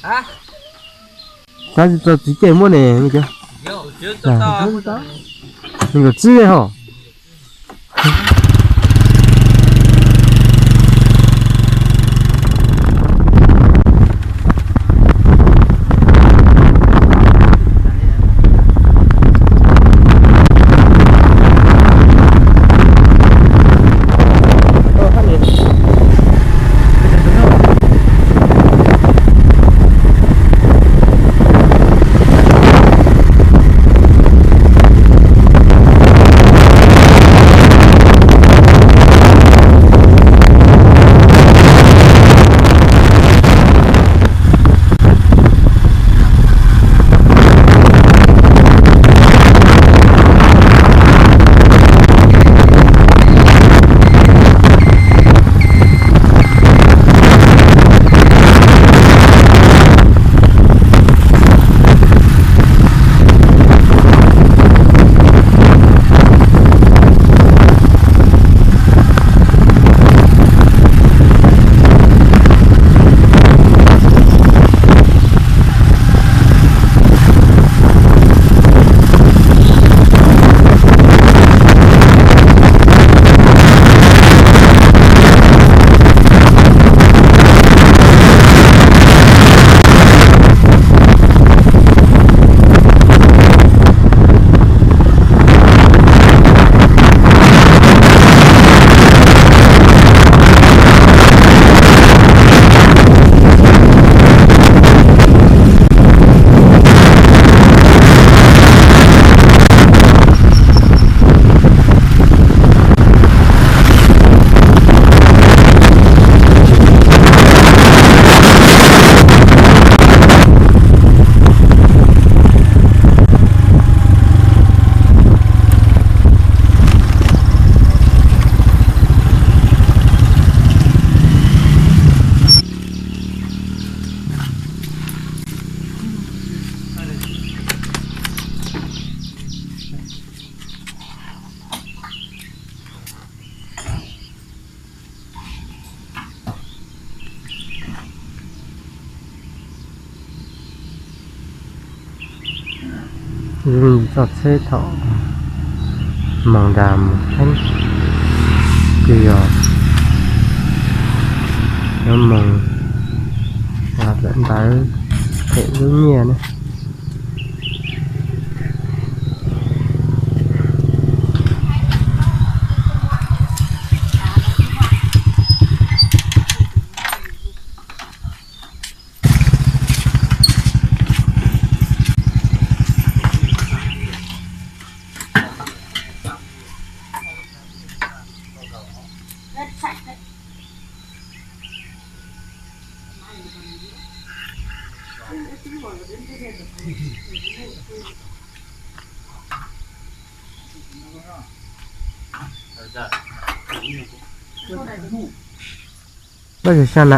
Xav tsis tau txiv ceg muab ne, me cov, me nyuam txib ho. Txoj tsheb thaum moog nrad mus theeb, ces yog yuav moog ua ntawv them lub nyiaj ne. Pab xyov xyov na.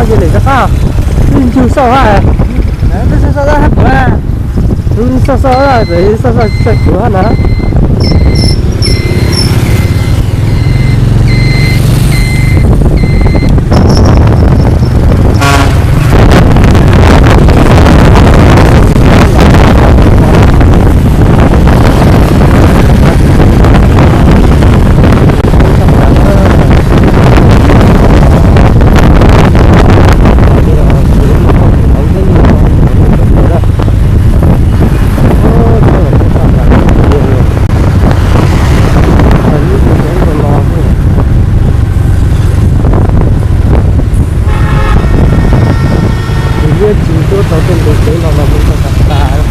Cia li rov qab, wb ncug xauj hab. Wb xauj xauj hab, txawm wb xauj xauj tsis txawj kuv hab na. Tus liab tsis tuaj tau tej ntu kev no los mus tau tas tas.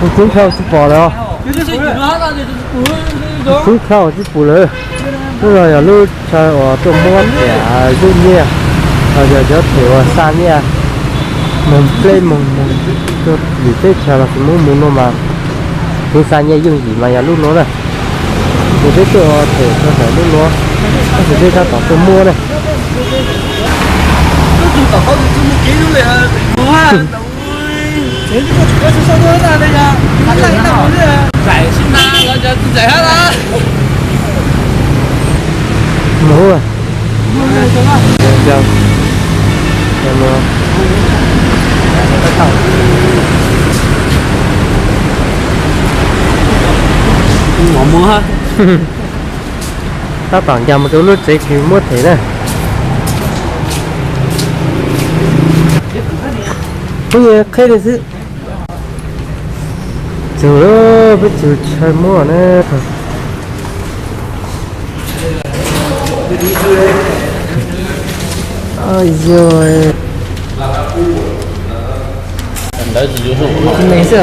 Tus tub dhau tsis pom lawm. Tus tub dhau tsis pum lawm. Lub no yog lub chaw uas tuaj muab them zuj nyiaj, los yog cov them uas xa nyiaj, moog pleb moog moog tuaj vim teb chaws los sis muab mus no mas, kuv xa nyiaj yooj yim mas yog lub nuav na. Ces peb tuaj them rau ntawm lub nuav, tab sis peb tab tom tuaj muab na. Mus. Tab tom nkag mus rau lub tsev kws muab them na. Peb qheb li xwb. Tsug, peb tsug chaw muab na. Yog ntawd tsis yuav, me xwb os.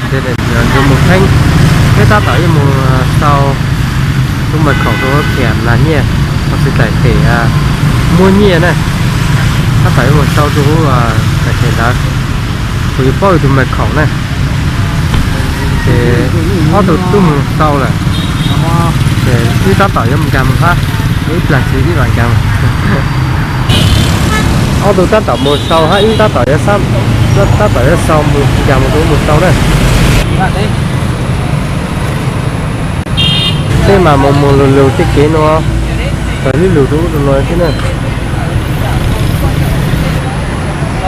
Peb mus pheeb, peb tab tom yuav mus sau tus maj khoom rau Khiam nas nyiaj, ua xwv taim pem muab nyiaj na. Tab tom yuav mus sau rau hauv taim pem ntawd, kuv yuav paub tus maj khoom na. Ces ob tug tub mus sau lawm, ces wb tab tom yuav mus nkag mus hab, ib plag tsis ib vas nkag. Ob tug tab tom mus sau hab, wb tab tom yuav, tab tom yuav sau mus nkag mus rau mus sau na. Peb mas mus mus lug lug tej kev no, tawm lug lug rau ub rau no xwb na.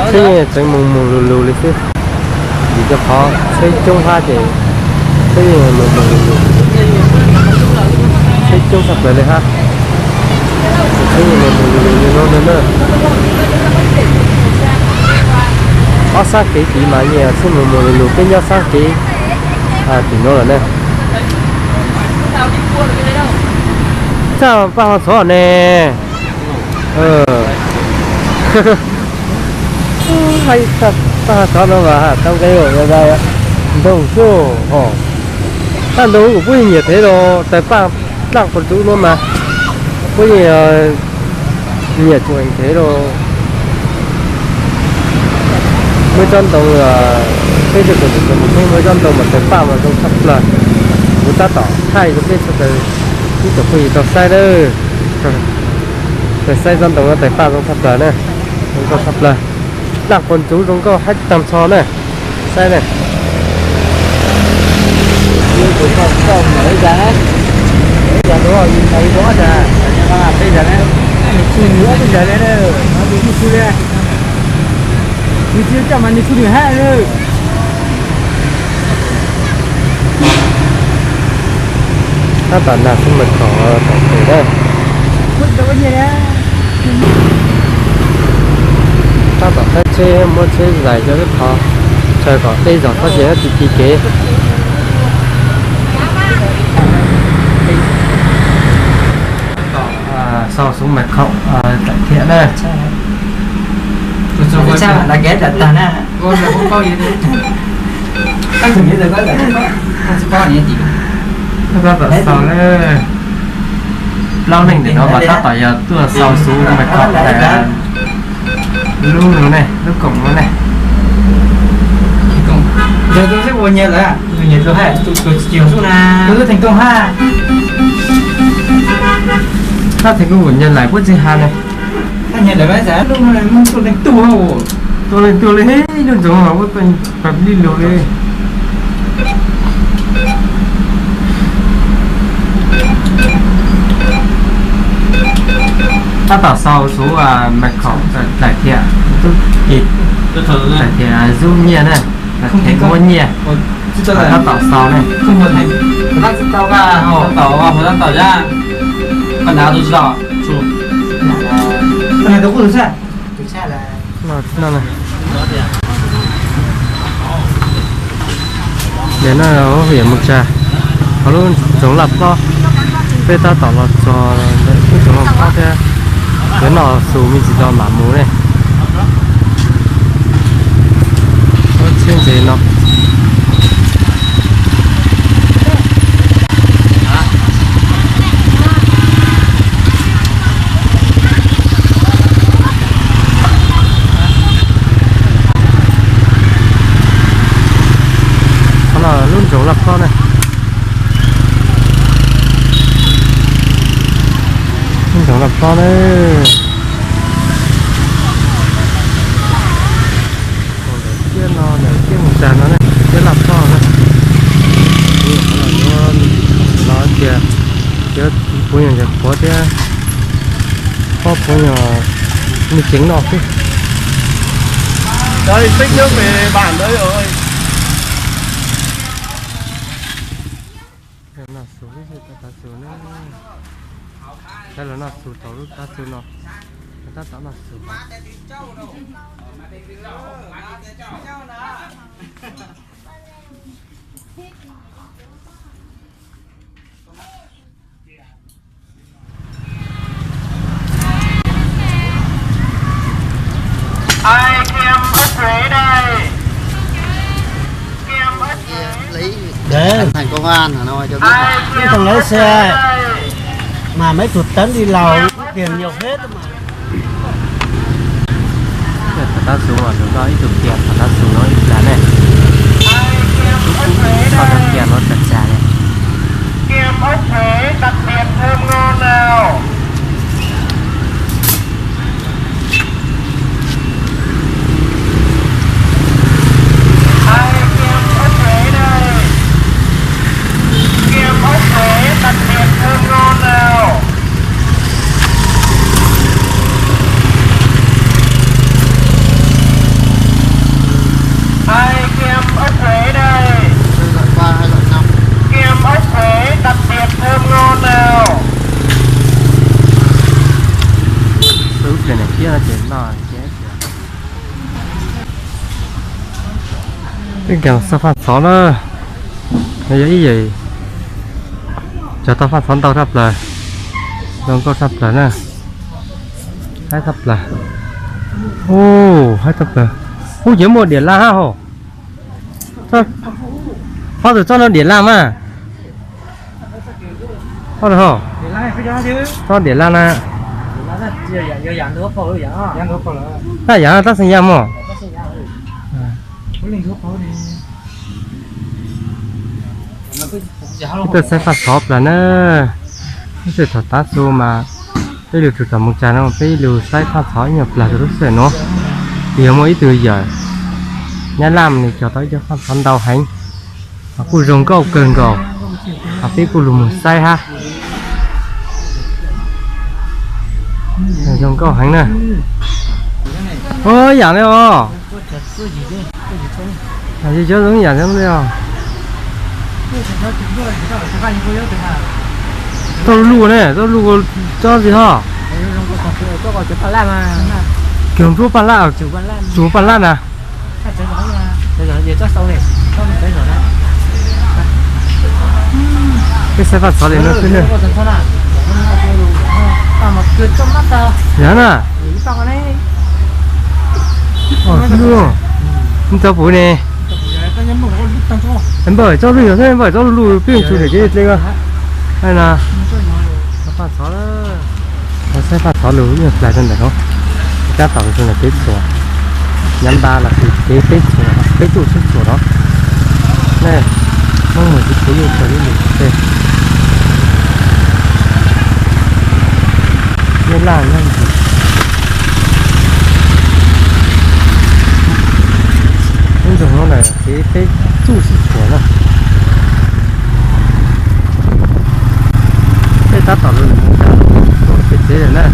Tsheb yeej tseev mus mus lug lug li xwb, vim rau qhov tsheb coob hab ces tsheb yeej mus mus lug lug, tsheb coob tshaj plaws li hab. Tsheb yeej mus mus lug lug li no na. Ob sab kev tid mas yeej tsheb mus mus lug lug, peb nyob sab kev tim no lawm na. Txaj paj ho txhov ne. Paj ho txhov no mas tau nqe ntau xwb ho. Txaj ntau kuv puab yeej nyiam thev los tawg paj dlaaj qhov txuv no mas puab yeej nyiam tsuas thev los. Muaj tsob ntoo, peb tug txiv tsev mus peb muaj tsob ntoo mas tais paj mas zoo tshaj plaws. Kuv tab tom thaij rau peb sawv daws ib tsoom phooj ywg tau saib nawb. Saib tsob ntoo no tais paj zoo tshaj plaws na, zoo nkauj tshaj plaws. Daj quas ntxuv zoo nkauj haib tag nrho na. Saib na. Tab tom nag xub mas khom tom tes na. Tab tom qab tsheb muab tsheb zais cov ib qho, tsawg kom tej zog txhob cia tsis ti kev. Sau xuv mas khom tawm thiab na. Tab tom sau na, plaub leej ntawm no mas tab tom yog tuaj sau xuv mas khom lub no ne, lub koom no ne. Tab sis kuv nyuam lais puab tsis has ne. Tuaj leej tuaj li ib lub ntxoov mas puab pab li lug li. Tab tom sau xuv mas khom tawm thiab, tawm thiab zub nyiaj na, theem muab nyiaj. Tab tom sau ne. Nim no yog mus tsa hauv lub ntsoov Laj Plob, peb tab tom los txog ntawm lub ntsoov Laj Plob thiab. Yuav noj xus me ntsis tso mam mus ne. Tsheb ntses no. Qhov no lub ntsoov Laj Plob na. Lub ntsoov Laj Plob na. Ntawm ciab no, ntawm ciab mus tsa no ne, ciab Laj Plob na. Qhov no yuav los tias cov puav nyuag cov qhuav thiab, ob puav nyuag me ceev noj xwb. Noj xus, tav xus na. Saib los noj xus thaum lub tav xus no, tab tom noj xus. Đấy, thành công an Hà Nội cho biết. Không cần lái xe mà mấy chục tấn đi lầu, tiền nhiều phết mà. Thaum tab xus no ib tug kiag, thaum tab xus no ib plag ne. Thaum tab kiag no tag tag ne. Xub plag no thiab ces noj ces. Ib kas xauj faj xov na, yog ib yam cog tau faj xov ntau tshaj plaws, zoo nkauj tshaj plaws na, haib tshaj plaws. Ub, haib tshaj plaws. Ub, ces muaj diam laj hab hos. Ob tug tsob no diam laj mas. Tsob diam laj na. Taj yam tab xeem yam mog. Peb tuaj saib Faj Xov plas na. Lub sij hawm thaum tav su mas peb lug tsuas tom mus tsag no peb lug saib Faj Xov ib nyuag plas rau lub sij hawm nuav. Yog muaj ib tug yawm Nyab Laj nws cog tau ib co Faj Xov ntau heev, kuj zoo nkauj kawg nkaus, peb kuj lug mus saib hab. Zoo nkauj heev na. Ua yaam le os. Tau luj luj ne, tau luj tsob ntsis hos. Kws nruab paj lab, tsuv paj lab na. Peb saib Faj Xov le nuav xwb na. Yog na. Nub tau puv ne. Npawm tsob luj yog xwb, npawm tsob luj luj peb tsuv niam kev dleb ko. Faj Xov, saib Faj Xov lug ib nyuag plas rau ntawm no. Tab tom lug rau ntawm peb txhuam, Nyab Laj los sis kev peb txhuam, peb txuj sib txhuam no. Ne, Moob Muas tsis txhuam yuj txhuam yuj lug teg. Nyab Laj nyob ntawd. Ib ntsoog no na kev peb txuj sib txhuam na. Peb tab tom lug mus rau pem tsev lawm na.